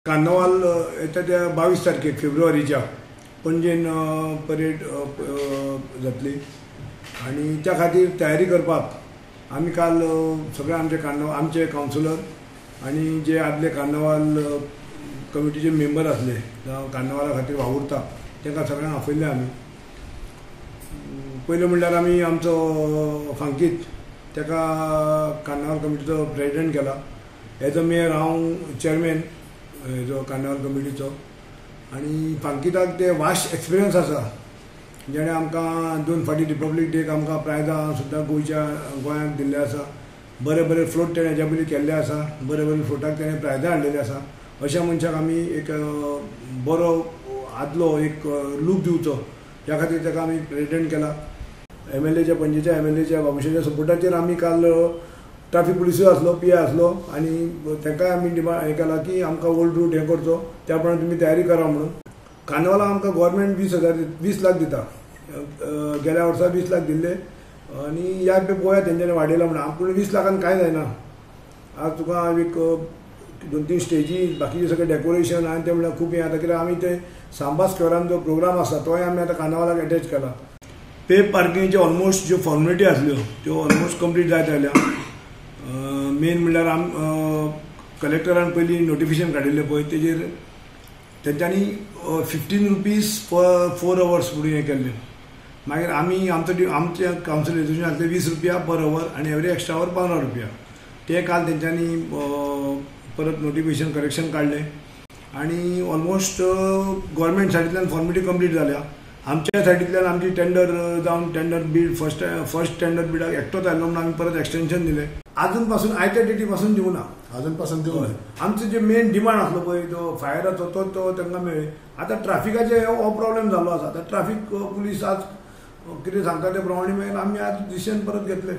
Cornwall येता त्या 22 तारखेक फेब्रुवारीच्या पणजेन परेड जातली आनी त्या खातीर तयारी करपाक आमी काल सगळे आमचे कार्नवाल आमचे कावन्सिलर आनी जे आदले कार्नवाल कमिटीचे मेंबर आसले जावं कार्नवाला खातीर वावुरता तांकां सगळ्यांक आपयल्ले आमी. पयलें म्हणल्यार आमी आमचो फांकीत ताका कार्नवाल कमिटीचो प्रेजिडेंट केला. एज अ मेयर हांव चेअरमॅन हेजो कार्नवाल कमिटीचो आनी फांकिताक ते वास्ट एक्सपिरियन्स आसा जेणे आमकां 2 फावटी रिपब्लीक डेक आमकां प्रायजां सुद्दां गोंयच्या गोंयांक दिल्ले आसा. बरे बरे फ्लोट तेणें हेज्या पयलीं केल्ले आसा, बरे बरे फ्लोटाक तेणें प्रायजां हाडलेली आसा. अशा मनशाक आमी एक बरो आदलो एक लूक दिवचो ह्या खातीर ताका आमी प्रेजिडेंट केला. एमएलएच्या पणजेच्या एमएलएच्या बाबूशाच्या सपोर्टाचेर आमी काल ट्राफीक पुलिसूय आसलो, पी I आसलो आनी तांकांय आमी डिमांड हें केलां की आमकां ओल्ड रूट हें करचो, त्या प्रमाणे तुमी तयारी करा म्हणून. कार्नवालाक आमकां गोवोरमेंट 20 लाख दिता. गेल्या वर्सा 20 लाख दिल्ले आनी ह्या खेपे पळोवया तेंच्यांनी वाडयला म्हणून. पूण 20 लाखान कांय जायना. आज तुका एक 2-3 स्टेजी बाकीचें सगळें डेकोरेशन आनी तें म्हणल्यार खूब हें जाता. कित्याक आमी ते सांबा स्क्वेरान जो प्रोग्राम आसा तोय आमी आतां कार्नवालाक एटॅच केला. पे पार्किंगचे ऑलमोस्ट ज्यो फॉर्मेलिटी आसल्यो त्यो ऑलमोस्ट कंप्लीट जायत आयल्या. मेन म्हणल्यार कलेक्टरान पयलीं नोटिफिकेशन काडिल्लें पळय तेजेर तेंच्यांनी 15 रुपीज पर 4 अवर्स म्हणून हें केल्लें. मागीर आमी आमचो आमच्या कावन्सिल रेजोल्युशन आसलें 20 रुपया पर our आनी एवरी एक्स्ट्रा our 15 रुपया. ते काल तेंच्यांनी परत नोटिफिकेशन करेक्शन काडलें आनी ऑलमोस्ट गोवोरमेंट सायडींतल्यान फॉर्मेलिटी कंप्लीट जाल्या. आमच्या सायडींतल्यान आमची टेंडर जावन टेंडर बीड फर्स्ट टेंडर बिडाक एकटोच आयलो म्हणून आमी परत एक्सटेंशन दिलें. आजून पासून आयत्या डेटी पासून दिवना, आजून पासून दिवना. आमचो जे मेन डिमांड आसलो पळय तो फायराचो तो तांकां मेळ्ळें. आतां ट्राफिकाचे हो प्रॉब्लेम जाल्लो आसा. आतां ट्राफीक पुलीस आज कितें सांगता ते प्रमाणे मागीर आमी आज डिसिजन परत घेतले.